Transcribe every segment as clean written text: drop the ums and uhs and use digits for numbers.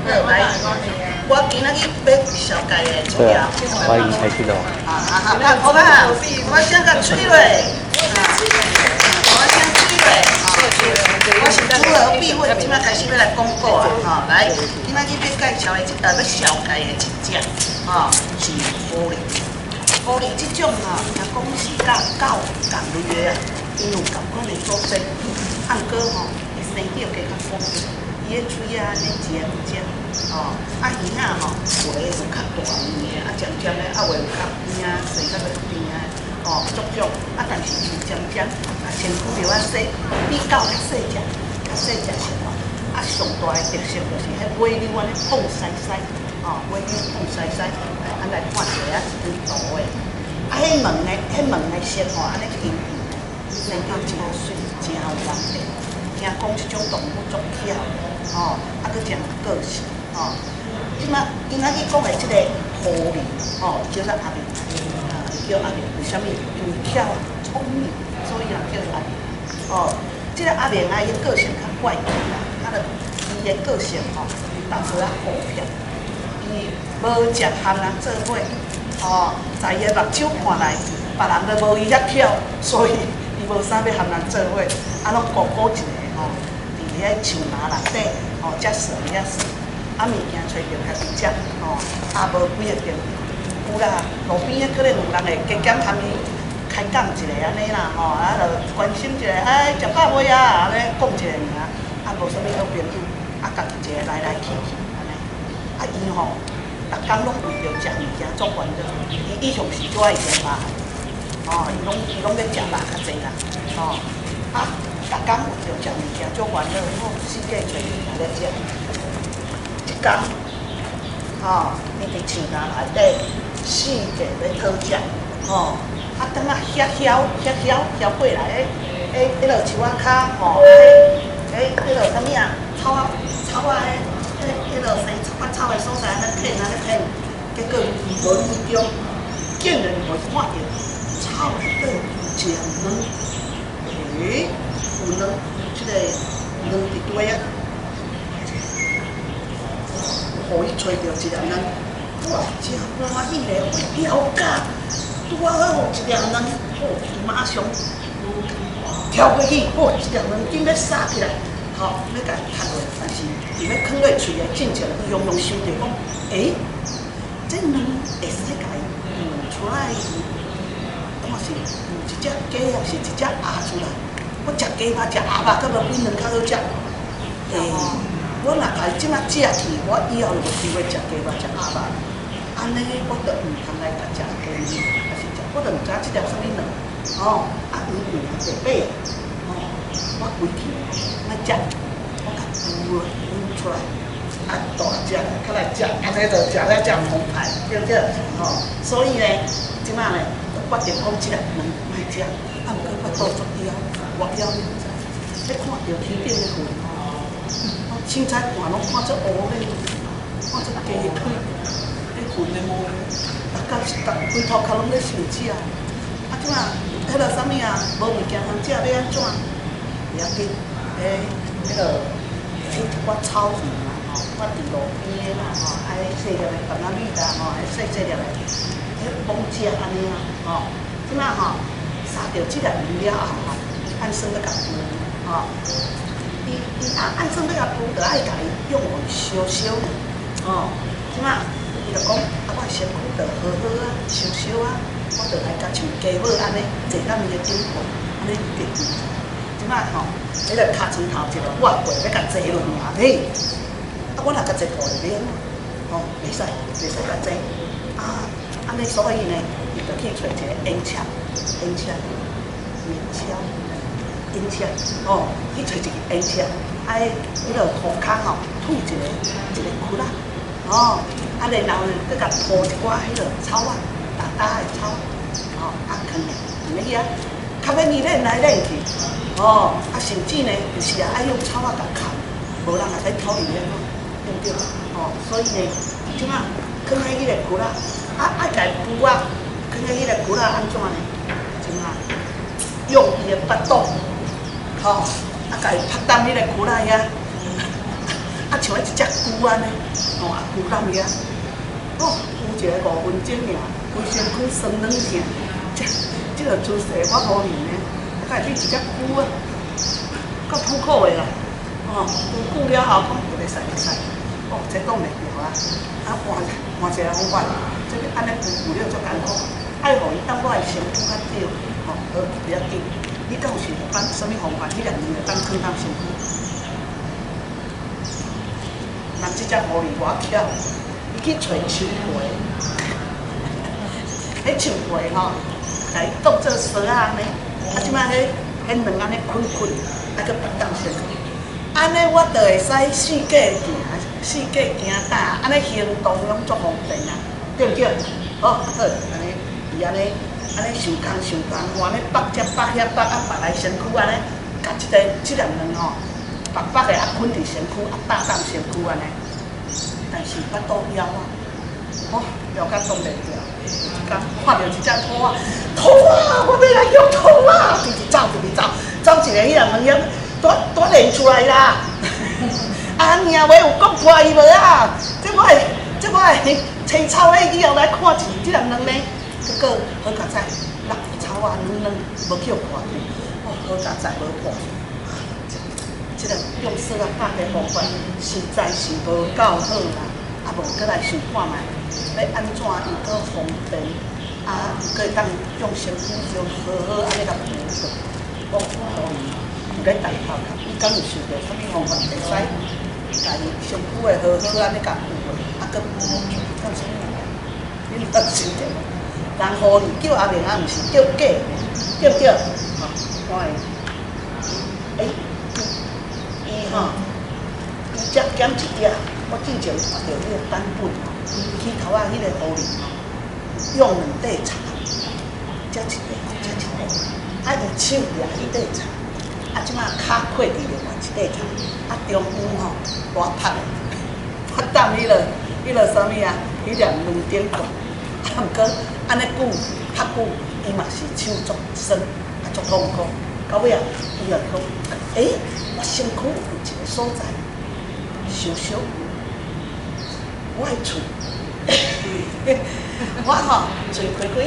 好，來，我今仔日欲紹介的這對條啊，歡迎開始咯。啊啊啊！好吧，我先共吹落，啊，我先吹落，我是豬兒必問，這擺開始欲來講古啊，吼，來，今仔日欲介紹的這呃，欲紹介的這隻，吼，是狐狸。狐狸這種吼，聽講是佮狗仝類的啊，𪜶有仝款的祖先，啊，毋過吼，伊生得加較古，伊的喙仔按呢尖尖，吼，啊耳仔吼，有的有較大耳的，啊尖尖的，啊有的有較扁仔，生較較扁仔，吼，足種，啊但是喙尖尖，啊身軀著較細，比狗較細隻，較細隻小可。啊上大的特色就是彼尾溜按呢膨西西，吼，尾溜膨西西，來按來看一下啊，一張圖的。啊，彼毛呢，彼毛的色吼，按呢金金的，生得真媠，真有人味。聽講這種動物足巧，吼，啊，閣真有個性，吼。這擺今仔日講的這个狐狸，吼，叫做阿明，啊，叫阿明，為啥物？因為巧聰明，所以人叫伊阿明。哦，這个阿明啊，伊個性較怪異啦，啊，就伊的個性吼，伊淡薄仔孤僻，伊無食和人做伙，吼，在伊的目睭看來，別人都無伊遐巧，所以伊無啥欲和人做伙，啊，攏孤孤一个吼，佇遐樹林內底，吼，遮踅遐踅，啊，物件揣著家己食，吼，啊，無幾个朋友，有啦，路邊仔可能有人會加減和伊開講一下按呢啦，吼，啊，就關心一下，哎，食飽未啊？按呢講一下爾，啊，無啥物好朋友，啊，家己一个來來去去按呢，啊，伊吼，逐工攏為著食物件足煩惱，伊一向是足愛食肉的，吼，伊攏欲食肉較濟啦，吼，啊，逐工為著食物件足煩惱，吼，四界揣物件咧食。一工，吼，伊佇樹林內底四界欲討食，吼，啊，當啊遐囂遐囂囂過來，彼彼彼落樹仔跤，吼，彼彼落啥物啊，草仔草仔，彼彼落生草草的所在，按呢騙按呢騙，結果無意中竟然予伊看著草內底有一粒卵，欸，有卵，這个卵佇堆仔。予伊揣著一粒卵，哇，真歡喜咧！我了解，拄仔好有一粒卵，吼，伊馬上跳過去，吼，一粒卵緊欲殺起來，吼，欲共伊踢落，但是佇欲囥落喙的進前，伊雄雄想著講，欸，這卵會使共伊孵出來，看是孵一隻雞抑是一隻鴨出來？我食雞肉食鴨肉，敢無比卵較好食？欸，我若共伊這馬食去，我以後就無機會食雞肉、食鴨肉。按呢，我就毋通來共食雞卵，抑是食，我就毋知影這粒啥物卵。吼，啊黃黃啊白白的，吼，我規氣欲食，我共孵孵出來，啊大隻，較來食，按呢就食了才澎湃，對毋對？吼，所以呢，這馬呢，就決定講這粒卵莫食，啊，毋過腹肚足枵，偌枵你毋知？你看著天頂的雲吼，凊彩看攏看做烏咧，看做雞腿，彼雲的毛，逐工逐規頭殼攏咧想食。啊，這馬彼落啥物啊？無物件通食，欲按怎？袂要緊，彼彼落去一寡草園啦，吼，一寡佇路邊的啦，吼，啊，彼細粒的番仔米啦，吼，彼細細粒的，彼罔食按呢啊，吼，這馬吼，殺著這粒卵了後吼，伊按算欲共孵，吼。伊伊啊，按算欲共孵，就愛共伊用予燒燒，吼，這馬伊就講，啊，我的身軀就好好啊，燒燒啊，我就來共像雞母按呢，坐踮伊的頂背，按呢直直。這馬吼，彼个尻川頭一路抹過，欲共坐落爾，嘿，啊，我若共坐肚會欲按怎？吼，袂使，袂使共坐。啊，按呢，所以呢，伊就去揣一个煙車，煙車，煙車。煙車，吼，去揣一个煙車，啊，彼落塗跤吼，吐一个一个窟仔，吼，啊，然後呢，閣共鋪一寡彼落草仔，焦焦的草，吼，啊，囥咧，囥咧遐，較免伊練來練去，吼，啊，甚至呢，有時啊愛用草仔共崁，無人會使偷伊按怎，對毋對？吼，所以呢，這馬囥佇彼個窟仔，啊，愛共伊孵仔，囥佇彼個窟仔按怎呢？這馬用伊的腹肚，吼，啊，共伊拍躉彼個窟仔遐，啊像彼一隻龜按呢，吼啊龜躉遐，哦，龜一个5分鐘爾，規身軀酸軟疼，這這个姿勢我無閒呢，啊，會比一隻龜啊，夠痛苦的啦，吼，龜久了後講袂使袂使，哦，這擋袂牢啊，啊換換一个方法，這個按呢龜久了足艱苦，愛予伊當我的身軀較對，吼，好不要緊。你敢有想著放啥物方法？彼粒卵會當囥佇身軀？人這隻狐狸偌巧，伊去揣樹皮，彼樹皮吼，共伊當做索仔按呢，啊，這擺彼彼卵按呢綑綑，啊，閣縛佇身軀。按呢，我就會使四界行，四界行搭，按呢行動攏足方便啊，對毋對？好，好，按呢，伊按呢，按呢想空想空，按呢縛遮縛遐縛啊，縛來身軀按呢，共這个這粒卵吼，縛縛的啊，綑佇身軀啊，搭佇身軀按呢。但是腹肚枵啊，吼，枵甲擋袂牢。有一工看著一隻兔仔，兔仔，我欲來約兔仔，直直走，直直走，走一个彼粒卵遐，拄拄練出來啦。啊，娘話有講破伊無啊？這我會，這我會青草的以後來看一這粒卵呢。結果好佳哉，落佇草仔軟軟，無去予破去。哦，好佳哉無破。這個用索仔縛的方法實在是無夠好啦。啊，無閣來想看覓，欲按怎伊閣方便，啊，閣會當用身軀就好好按呢共扶出。我予伊有咧動頭殼，你敢有想著啥物方法會使共伊身軀會好好按呢共扶落，啊，閣扶出？敢有啥物方法？你有想著無？人狐狸叫阿明啊，毋是叫假的，對毋對？吼，我會，欸，伊吼，伊才減一點。我之前看著彼个版本吼，起頭仔彼个狐狸吼，用兩塊柴，這一塊，這一塊，啊，伊手掠彼塊柴，啊，這擺跤跨佇另外一塊柴，啊，中央吼大拍的，拍躉彼个彼个啥物啊？彼粒卵頂懸，啊，毋過按呢久拍久，伊嘛是手足酸，啊，足痛苦。到尾啊，伊就講，欸，我身軀有一个所在受傷。我的喙，我吼喙開開，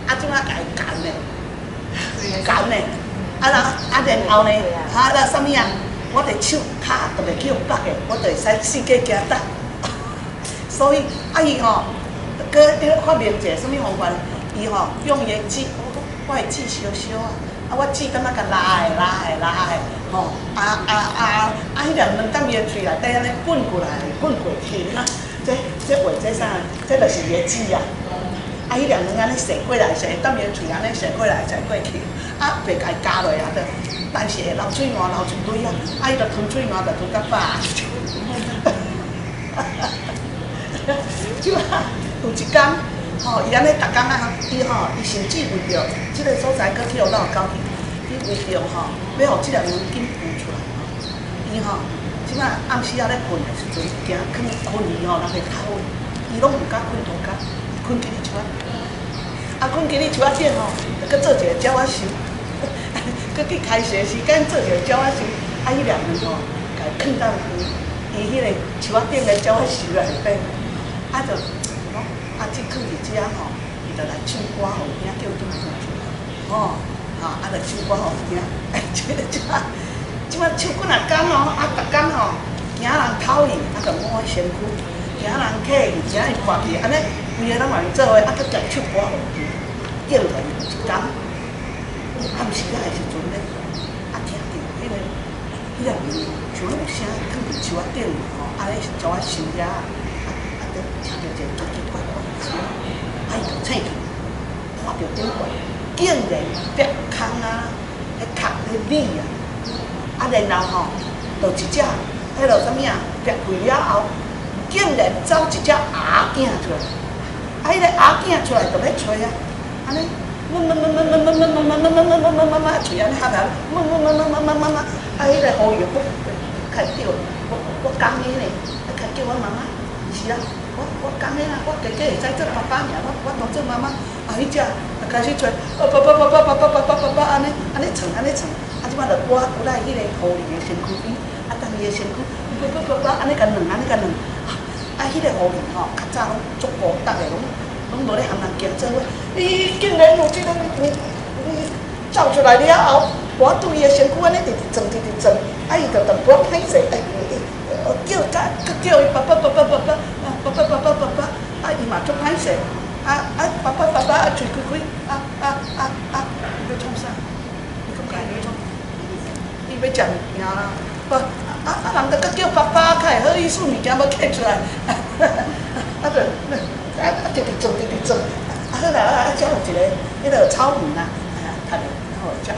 啊，這擺共伊鉗咧，鉗咧，啊然啊然後呢，啊那啥物啊？我的手跤就袂去予縛的，我就會使四界行搭。所以啊伊吼，閣彼發明一个啥物方法？伊吼用伊的舌，我我的舌燒燒啊，啊我舌感覺共拉的拉的拉的，吼啊啊啊啊！彼粒卵躉伊的喙內底按呢滾過來滾過去，啊，這這畫這啥？這就是伊的舌啊！啊，彼粒卵按呢踅過來踅，躉伊的喙按呢踅過來踅過去，啊，袂共伊咬落啊，就，但是會流喙瀾流一堆啊，啊，伊就吞喙瀾就吞較飽。哈哈哈！這擺有一工，吼，伊按呢逐工啊，伊吼，伊甚至為著這个所在，閣去予老狗去，伊為著吼，欲予這粒卵緊孵出來吼，伊吼，這擺暗時仔咧睏的時陣，驚囥睏伊吼，人會偷伊，伊攏毋敢睏塗跤，睏佇咧樹仔，啊，睏佇咧樹仔頂吼，閣做一个鳥仔獸，閣去開踅時間做一个鳥仔獸，啊，彼粒卵吼，共伊囥佇伊彼个樹仔頂的鳥仔獸內底，啊，就講啊，這囥佇遮吼，伊就來唱歌予伊聽，叫伊緊孵出來，吼，哈，啊，就唱歌予伊聽，哎，這這這擺唱幾若工哦，啊，逐工吼，驚人偷伊，啊，就摸身軀，驚人客去，驚伊破去，按呢規个攏共伊做伙，啊，閣共唱歌予伊聽，竟然有一工，暗時仔的時陣咧，啊，聽著彼个彼粒卵像有聲囥佇樹仔頂吼，啊咧鳥仔獸遐，啊啊，就聽著一個奇奇怪怪的聲，啊，伊就醒去，看著頂懸，竟然壁空啊，彼殼彼米啊，啊，然後吼，就一隻彼落啥物啊，壁開了後，竟然走一隻鴨仔出來，啊，彼个鴨仔出來就欲揣啊，按呢，悶悶悶悶悶悶悶悶悶悶悶悶悶悶悶，喙按呢合合，悶悶悶悶悶悶悶悶，啊，彼个狐狸就較會對，我我講的呢，啊，較叫我媽媽，是啊，我我講的啦，我家己會使做爸爸爾，我我當做媽媽，啊，彼隻就開始揣，啊，爸爸爸爸爸爸爸爸爸爸，按呢按呢傳按呢傳，啊，這擺就倚過來彼個狐狸的身軀邊，啊，當伊的身軀，叭叭叭叭，按呢共軟，按呢共軟。啊，彼個狐狸吼，較早攏足孤獨的，攏攏無咧含人行做伙。伊竟然有這個，你你走出來了後，我對伊的身軀按呢直直轉，直直轉，啊，伊就淡薄仔歹勢，哎，叫甲閣叫伊爸爸爸爸爸爸，啊，爸爸爸爸爸爸，啊，伊嘛足歹勢，啊啊，爸爸爸爸，啊，喙開開，啊啊啊啊，伊欲創啥？你感覺伊欲創？伊欲食物件啦，無啊啊，人就閣叫爸爸，較會好意思，物件無摕出來，啊就啊啊直直轉直直轉，啊好啦啊，才有一個彼個草原啊，哎呀，讀著好食，啊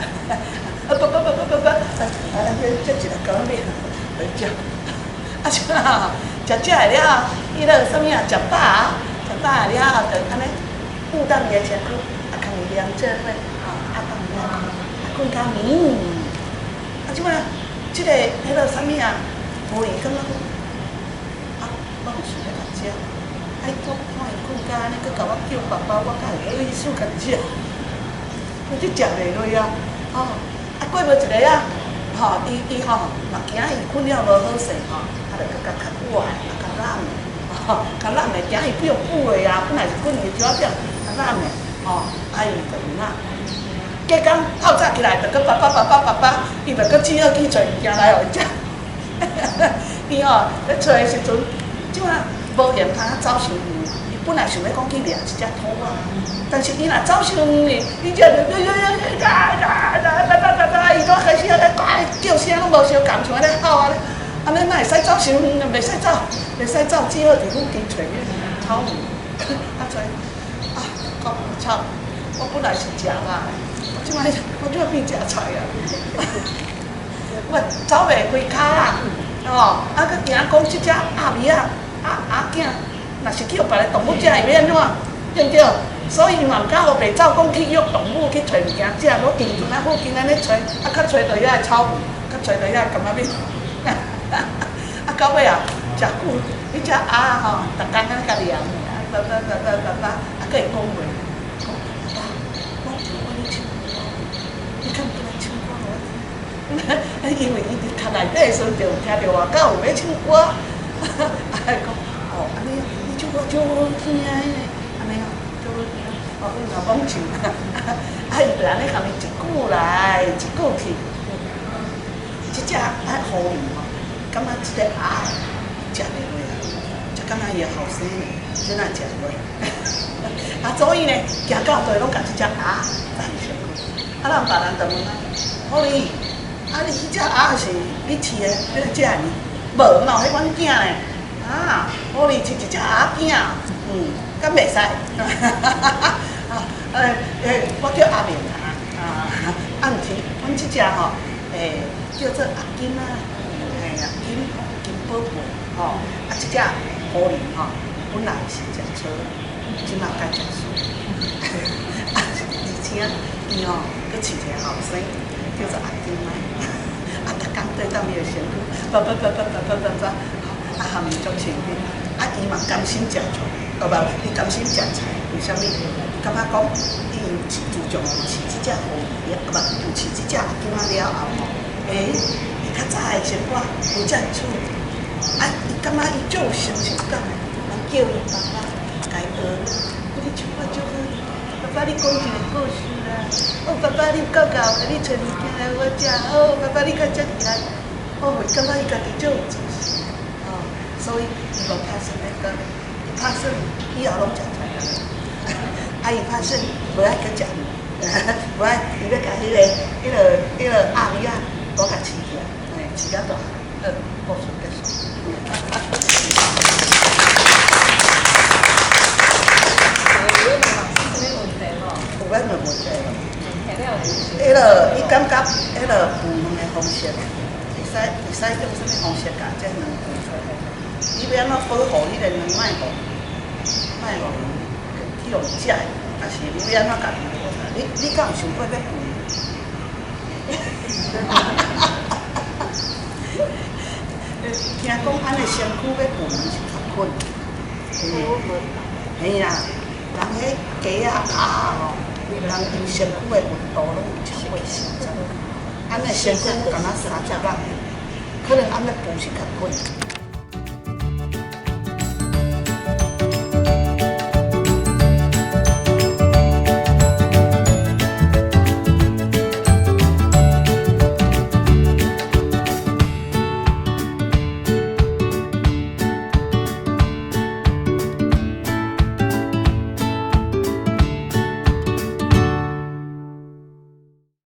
爸爸爸爸爸爸，啊啊這這一個狗仔來食，啊這啊，食食的了後，彼個啥物啊，食飽啊，食飽了後就按呢，顧當伊的身軀，啊，共伊連做伙，吼，啊，放伊啊睏，啊睏較眠。啊，這擺這個彼個啥物啊，狐狸感覺講，啊，我毋想欲共食，啊，伊看看伊睏甲按呢，閣共我叫爸爸，我較會好意思共食，我就食袂落啊，吼，啊過無一下仔，吼，伊伊吼嘛驚伊睏了無好勢吼，啊，就閣共較倚的，啊，較攬的，吼，較攬的，驚伊變久的啊，本來是睏伊腳仔較攬的，吼，啊，伊就有影。隔工透早起來，就閣爸爸爸爸爸爸，伊就閣只好去揣物件來予伊食。伊吼咧揣的時陣，這擺無閒通走傷遠，伊本來想欲講去掠一隻兔仔，但是伊若走傷遠，伊就啊啊啊爸爸爸爸，伊都開始咧叫聲攏無相仝，像按呢吼按呢，按呢哪會使走傷遠？袂使走，袂使走，只好佇附近揣彼個草原，啊揣，啊，講臭，我本來是食肉的。這擺我這擺變食菜啊！我走袂開跤啦，吼！啊，閣驚講這隻鴨兒仔、鴨鴨囝，若是去予別个動物食，會欲按怎？對毋對？所以嘛毋敢予白走，講去約動物去揣物件食，我陣陣仔附近按呢揣，啊，較揣著遐个草原，較揣著遐個柑仔蜜。啊，到尾啊，食久，彼隻鴨吼，逐工按呢共念，啊，叭叭叭叭叭叭，啊，閣會講話，講爸，我聽我咧唱歌，你敢會來唱歌予我聽？因為伊佇殼內底的時陣，就有聽著外口有咧唱歌，啊，講哦，按呢，你唱歌足好聽的，按呢哦，足好聽，哦，阮若罔唱，啊，伊就按呢共伊一句來，一句去，這隻啊狐狸吼，感覺這個鴨食袂落啊，才感覺伊的後生呢，這哪會食會落？啊，所以呢，行到佗攏共這隻鴨載上去。啊，人別人就問啊，狐狸，啊，你彼隻鴨是你飼的，你來食的？無，哪有彼阮囝呢？啊，狐狸飼一隻鴨囝，嗯，敢袂使？啊，欸欸，我叫阿明啊，啊，啊毋是，阮這隻吼，欸，叫做阿金啊，嘿，阿金，金寶貝，吼，啊，這隻狐狸吼，本來是食草，這馬改食素。啊，而且伊吼，閣飼一个後生，叫做阿金啊，啊，逐工對踮伊的身軀，叭叭叭叭叭叭叭叭，啊，含伊足親密，啊，伊嘛甘心食菜，哦無，伊甘心食菜，為啥物？伊感覺講，伊自從飼這隻狐狸，啊無，飼這隻阿金仔了後吼，欸，伊較早的生活無遮爾趣，啊，伊感覺伊足有成就感的，人叫伊爸爸，共伊學，你唱歌足好聽，爸爸你講一个故事啦，哦，爸爸你有夠𠢕，你揣物件來予我食，哦，爸爸你較遮厲害，哦，伊感覺伊家己足有自信，哦，所以伊無拍算欲講，伊拍算以後攏食菜啦，啊，伊拍算無愛閣食魚，無愛，伊欲共彼个、彼个、彼个鴨兒仔，閣共飼起來，嘿，飼較大，好，故事結束。有問啥物問題無？有欲問問題無？彼个，你感覺彼个孵卵的方式，會使會使用啥物方式共這卵孵出來？你欲按怎保護彼個卵，莫予莫予去予食的，還是你欲按怎共伊孵出來？你你敢有想過欲孵？聽講按呢身軀欲孵卵是較困難。嘿啊，人彼雞仔鴨仔吼，人𪜶身軀的溫度攏有超過40，啊，咱的身軀敢若30人，可能按呢步是較緊。